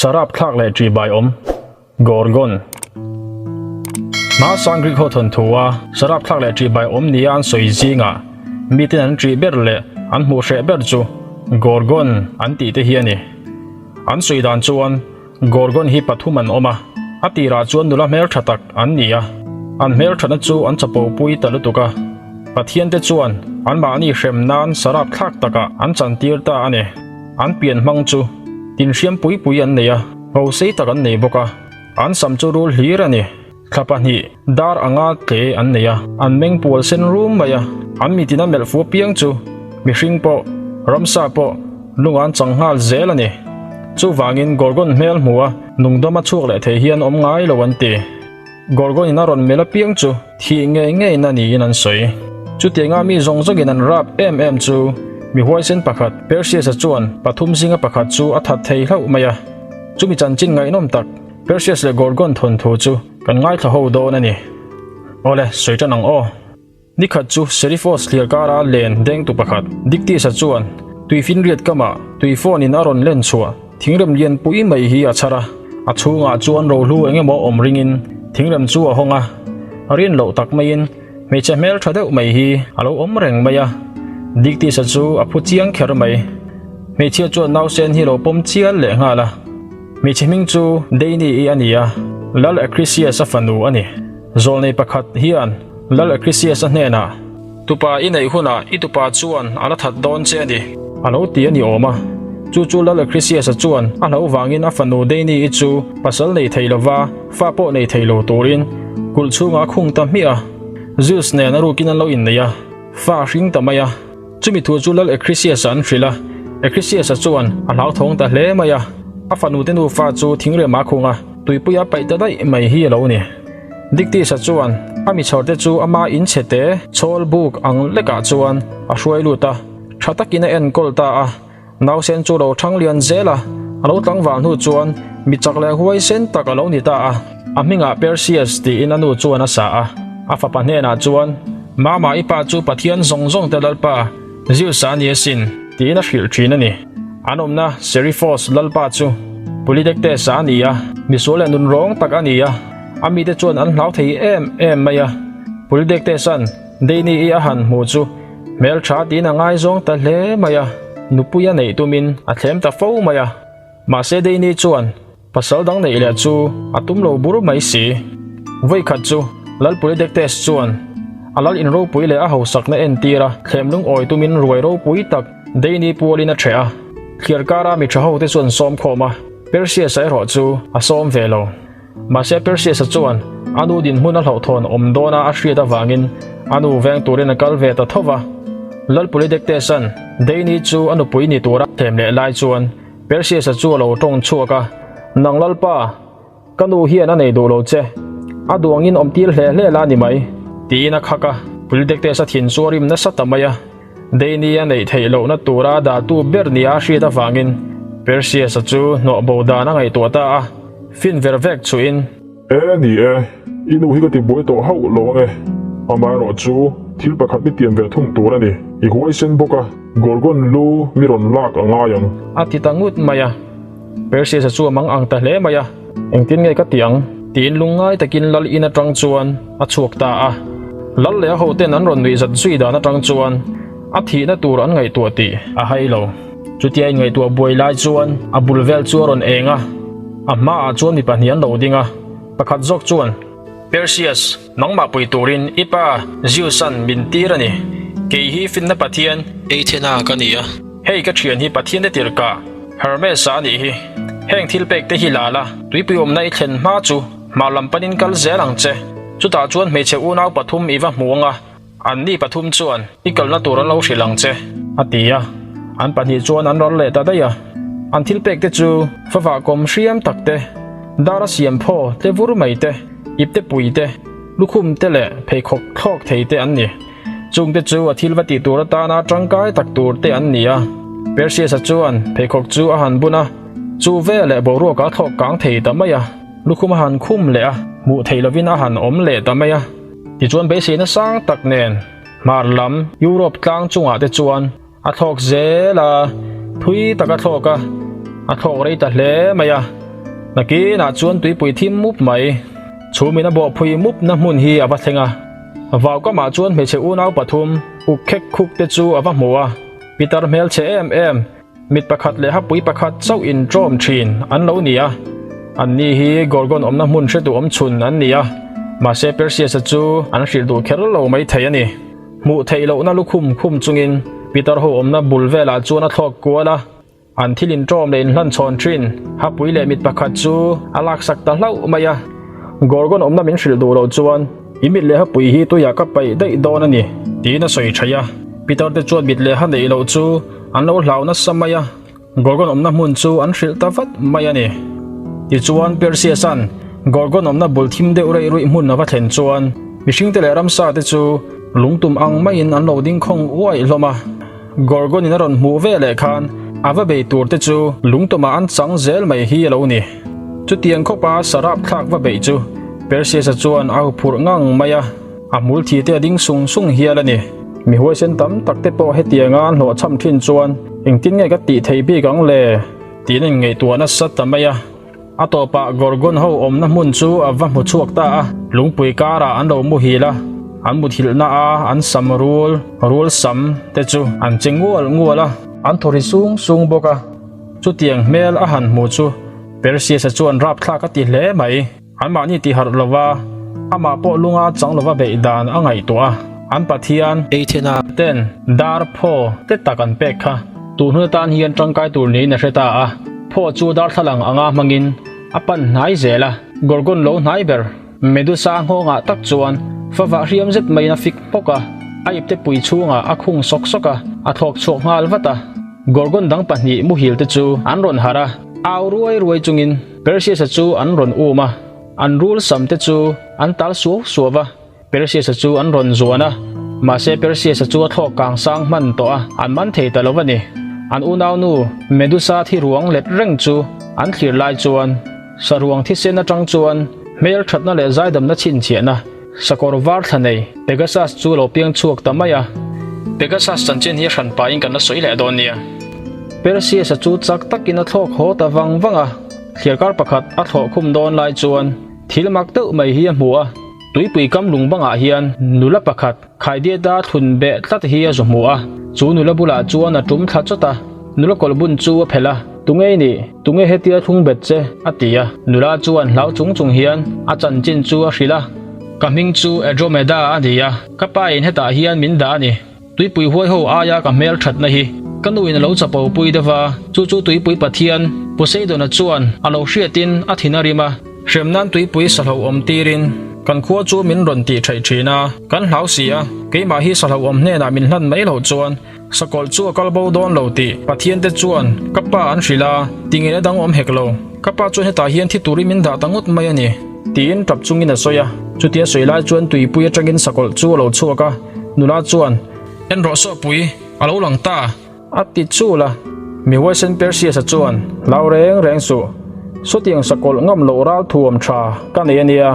Sarap thlak leh ṭihbai awm, Gorgon. Hmasang Greek ho thawnthua sarap thlak leh ṭihbai awm nia an sawi zingah miten an ṭih ber leh an hmuh hreh ber chu Gorgon an tih te hi a ni. An sawi dan chuan Gorgon hi pathum an awm a, a tirah chuan nula hmelṭha tak an ni a, an hmelṭhatna chu an chapo pui ta lutuk a, Pathiante chuan anmahni hrem nan sarap thlak takah an chantir ta a ni. An pian hmang chu tinhriam pui pui an nei a, ho sei tak an nei bawk a, an sam chu rul hlir a ni. Thla pahnih dar anga tle an nei a, an meng pual sen rum mai a, an mitin a melh fu apiang chu mihring pawh, ramsa pawh lung an chang nghal zel a ni. Chuvangin Gorgon hmel hmu a, nungdawm a chhuak leh thei hian awm ngai lo an ti. Gorgon in a rawn melh apiang chu thih ngei ngeiin a niin an sawi. Chutianga mi zawng zawngin an rap em em chu mi huaisen pakhat Perseus-a chuan pathum zinga pakhat chu a that thei hlauh mai a. Chumi chanchin ngaihnawm tak Perseus leh Gorgon thawnthu chu kan ngaithla ho dawn a ni. Awle, sawi tan ang aw. Nikhat chu Seriphos thliar kara len dengtu pakhat Dictys-a chuan tuifinriat kamah tuifawn in a rawn len chhuah thingrem lian pui mai hi a chhar a. A chhungah chuan rohlu eng emaw awm ringin thingrem chu a hawng a. A rin loh tak maiin hmeichhe hmel tha deuh mai hi a lo awm reng mai a. Dictys-a chu a phu chiang kher mai. Hmeichhia chuan nausen hi a lo pawm chial leh nghal a. Hmeichhe hming chu Deini-i a ni a, Lal Acrisius-a fanu a ni. Zawlnei pakhat hian Lal Acrisius-a hnenah, Tupa i neih hunah i tupa chuan a la that dawn che a ni, a lo ti a ni awm a. Chu chu Lal Acrisius-a chuan a hlauh vangin a fanu Deini-i chu pasal nei thei lova fa pawh nei thei lo turin kulh chhungah a khung ta hmiah a. Zeus nen a rukin an lo innei a, fa a hring ta mai a. Chumi thu chu Lal Acrisius-a an hrilh a, Acrisius-a chuan a hlauthawng ta hle mai a, a fanu te nufa chu thingrem a khung a, tuipui a paih ta daih mai hi a lo ni. Dictys-a chuan a mi chhawrte chu ama inchhe te chhawl buk ang lekah chuan a hruai lut a, tha takin a enkawl ta a, nausen chu lo thang lian zel a, a lo tlangval hnu chuan mi chak leh huaisen tak a lo ni ta a, a hmingah Perseus tiin a nu chuan a sa a, a fapa hnenah chuan, Mama i pa chu Pathian zawng zawng te Lalpa, Zeus-a a ni asin, tiin a hrilh thin a ni. An awmna Seriphos Lalpa chu Polydectes-a a ni a, misual leh nunrawng tak a ni a, a mite chuan an hlau thei em em mai a. Polydectes-a'n Deini-i a han hmu chu hmeltha tiin a ngaizawng ta hle mai a, nupui a neih tumin a thlem ta fo mai a. Mahse Deini chuan Pasal dang neih leh chu a tum lo bur mai si. Vawikhat chu Lal Polydectes chuan a lal in ropui leh a hausakna entir a, thlem lungawi tumin ruai ropui tak Deini pualin a ṭheh a. Thliar kara mi ṭha hote chu an sawm khawm a, Perseus-a erawh chu a sawm ve lo. Mahse Perseus-a chuan a nu dinhmun a hlauhthawn awm dawna a hriat avangin a nu veng turin a kal ve ta tho va. Lal Polydectes-a'n Deini chu a nupui ni tura thlem leh lai chuan Perseus-a chu a lo tawng chhuak a, Nang Lalpa, ka nu hian a nei duh lo che, a duh angin awm tir hle hle la ni mai, tiin a khak a. Polydectes-a thin chu a rim nasa ta mai a, Deini a neih theih lohna tura dahtu ber nia a hriat avangin Perseus-a chu hnawh bo dan a ngaihtuah ta a, fin ver vek chuhin. E ni e, i nu hi ka ti buai tawh hauh lo ang e, amaherawh chu thil pakhat mi tiam ve thung tur a ni, i huaisen bawk a. Gorgon lu mi rawn lak a ngai ang. A ti ta ngut mai a. Perseus-a chu a mang ang ta hle mai a. Engtin nge ka ti ang? Tiin lungngai takin lal in atang chuan a chhuak ta a. Lal leh a hoten an rawn nuih zat zui dan atang chuan a thihna tur an ngaihtuah tih a hai lo. Chutia inngaihtuah buai lai chuan a bul vel chu a rawn eng a. A hmaah chuan mi pahnih an lo ding a. Pakhat zawk chuan, Perseus! Nangmah pui turin i pa Zeus-a'n min tir a ni. Kei hi finna pathian Athena ka ni a, hei ka thian hi pathiante tirhkah Hermes-a a nih hi. Heng thil pek te hi la la, tuipui awmna i thlen hma chu hmar lam panin kal zel ang che. Chutah chuan hmeichhe unau pathum i va hmu ang a, Anni pathum chuan i kalna tur an lo hrilh ang che, a ti a. An pahnih chuan an ral leh ta daih a. An thil pek te chu favah kawm hriam tak te, dar a siam phaw tle vur mai te, ipte pui te, lukhum te leh pheikhawk thlawk thei te an ni. Chung te chu a thil va tih tur atana tangkai tak tur te an ni a. Perseus-a chuan pheikhawk chu a han bun a, chu veleh boruak a thlawk kang thei ta mai a, lukhum a han khum leh a, hmuh theih lovin a han awm leh ta mai a. Tichuan beiseina sang tak nen hmar lam Europe tlang chungah te chuan a thlawk zel a, thui tak a thlawk a, a thlawk rei ta hle mai a. Nakinah chuan tuipui thim mup mai, chhumin a bawhphui mupna hmun hi a va thleng a. Vaukamah chuan hmeichhe unau pathum uk khek khuk te chu a va hmu a, pitar hmelchhe em em, mit pakhat leh hapui pakhat chauh inṭawm ṭhin an lo ni a. Anni hi Gorgon awmna hmun hre duh awm chhun an ni a, mahse Perseus-a chu an hrilh duh kher lo mai thei a ni. Hmuh theih lohna lukhum khum chungin Peter ho awmna bul velah chuan a thlawk kual a, an thil inṭawm leh inhlanchhawn ṭhin hapui leh mit pakhat chu a laksak ta hlauh mai a. Gorgon awmna min hrilh duh loh chuan i mit leh hapui hi tuiah ka paih daih dawn a ni, tiin a sawi ṭhaih a. Peter te chuan mit leh ha neih loh chu an lo hlau nasa mai a, Gorgon awmna hmun chu an hrilh ta vat mai a ni. Tichuan, Perseus-a'n Gorgon awmna bul thim deuh reih ruih hmun a va thlen chuan mihringte leh ramsa te chu lungtum ang maiin an lo ding khawng uaih hlawm a. Gorgon-in a rawn hmuh ve leh khan a va bei tur te chu lungtumah an chang zel mai hi a lo ni. Chutiang khawpa sarap thlak va beih chu Perseus-a chuan a huphurh ngang mai a. A hmul thi te a ding sung sung hial a ni. Mi huaisen tam tak te pawh hetianga an hlawhchham thin chuan engtin nge ka tih theih bik ang le? Tiin a inngaihtuah nasa ta mai a. A tawpah Gorgon ho awmna hmun chu a va hmu chhuak ta a, lungpui karah an lo muhil a, an muthilhna a an sam rul, rul sam, te chu an che ngual ngual a, an thaw ri sung sung bawk a. Chutiang hmel a han hmu chu Perseus-a chuan rapthlak a ti hle mai. Anmahni ti harh lova, amah pawh lunga chang lova beih dan a ngaihtuah a, an Pathian, Athena, ten dar phaw te tak an pek kha tun hun atan hian tangkai tur niin a hre ta a, phaw chu darthlalang anga hmangin a pan hnai zel a, Gorgon lo hnai ber Medusa nghawngah tak chuan favah hriam zet maiin a fik hmawk a, a ipte pui chhungah a khung sawk sawk a, a thlawk chhuak nghal vat a. Gorgon dang pahnih muhil te chu an rawn harh a, au ruai ruai chungin Perseus-a chu an rawn um a, an rul sam te chu an tal suau suau va, Perseus-a chu an rawn zuan a, mahse Perseus-a chu a thlawk kang sang hman tawh a, an man thei ta lo a ni. An unaunu Medusa thi ruang let reng chu an thlir lai chuan saruang thisen atang chuan hmel thatna leh zaidamna chhinchhiahna sakawr var thla nei Pegasus chu lo piang chhuak ta mai a. Pegasus chanchin hi a hran pahin kan la sawi leh dawn nia. Perseus-a chu chak takin a thlawk haw ta vang vang a. Thliarkar pakhat a thlawh khum dawn lai chuan thil mak deuh mai hi a hmu a, tuipui kam lung bangah hian nula pakhat khaidiata thlun beh tlat hi a zu hmu a, chu nula bulah chuan a tum thla chawt a, nula kawlh bun chu a phelh a, Tunge i nih? Tunge hetia thlung bet che? a ti a, nula chuan hlau chung chung hian a chanchin chu a hrilh a, Ka hming chu Andromeda a ni a, ka pa in hetah hian min dah a ni. Tuipui huai ho aia ka hmel thatna hi ka nu in a lo chapo pui deuh a, chu chu Tuipui Pathian Poseidon-a chuan a lo hriatin a thin a rim a, hrem nan tuipui sahlauhawm tirin kan khua chu min rawn tih theih thin a, kan hlau si a, keimah hi sahlauhawm hnenah min hlan mai loh chuan sakawlh chu a kal bo dawn lo tih Pathian te chuan ka pa an hrilh a, tingeina dang awm hek lo, ka pa chuan hetah hian thi turin min dah ta ngawt mai a ni, tiin tap chungin a sawi a, chutia sawi lai chuan tuipui atangin sakawlh chu a lo chhuak a. Nula chuan, En rawh sawhpui, a lo lang ta! A ti chul a. Mi huaisen Perseus-a chuan, Hlau reng reng suh, sawtiang sakawlh ngam loh ral thuam tha ka nei a nia,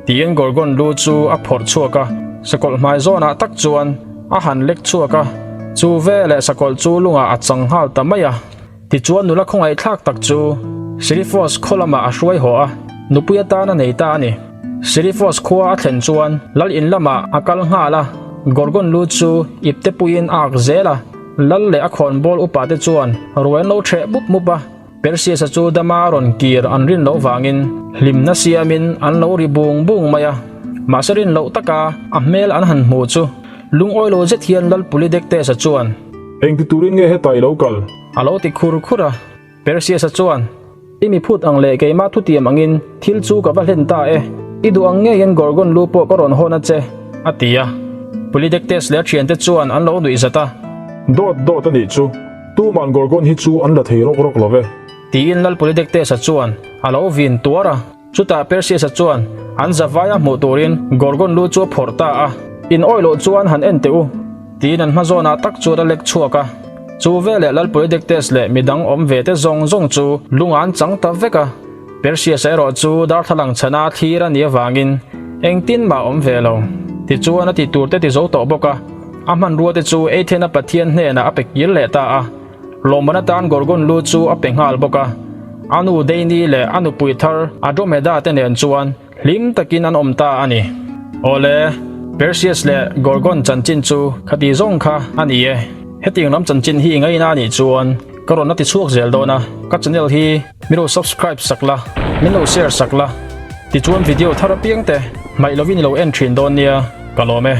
tiin Gorgon lu chu a phawrh chhuak a, sakawlh hmai zawnah tak chuan a han lek chhuak a, chu veleh sakawlh chu lungah a chang nghal ta mai a. Tichuan nula khawngaihthlak tak chu Seriphos khaw lamah a hruai haw a, nupui atan a nei ta a ni. Seriphos khua a thlen chuan lal in lamah a kal nghal a, Gorgon lu chu ipte puiin a ak zel a, lal leh a khawnbawl upa te chuan ruai an lo ṭheh mup mup a, Perseus-a chu dama rawn kir an rin loh vangin hlimna siamin an lo ri bung bung mai a, mahse rin loh taka a hmel an han hmu chu lungawi lo zet hian lal Polydectes-a chuan, Engti turin nge hetah i lo kal? A lo ti khur khur a. Perseus-a chuan, I mi phut ang leh keimah thutiam angin thil chu ka va hlen ta e. I duh ang ngeiin Gorgon lu pawh ka rawn hawn a che, a ti a. Polydectes leh a thiante chuan an lo nuih zat a. Dawt dawt a nih chu, tuman Gorgon hi chu an la thei rawk rawk lo ve. Tiin Lal Polydectes-a chuan a lo vin tuar a. Chutah Perseus-a chuan an zavaia hmuh turin Gorgon lu chu a phawrh ta a, In awih loh chuan han en teh u, tiin an hma zawnah tak chuan a lek chhuak a. Chu veleh Lal Polydectes leh midang awm ve te zawng zawng chu lungah an chang ta vek a. Perseus-a erawh chu darthlalang chhana thlir a nih avangin engtin mah a awm ve lo. Tichuan a ti tur te ti zo tawh bawk a, a hmanrua te chu Athena pathian hnenah a pe kir leh ta a. Lawmman atan Gorgon lu chu a pe nghal bawk a. A nu Deini leh a nupui thar Andromeda te nen chuan hlim takin an awm ta a ni. Awle, Perseus leh Gorgon chanchin chu khati zawng kha a ni e. Hetiang lam chanchin hi i ngaina a nih chuan ka rawn la ti chhuak zel dawn a, ka channel hi min lo subscribe sak la, min lo share sak la, tichuan video thar apiang te hmaih lovin i lo en thin dawn nia, ka lawm e.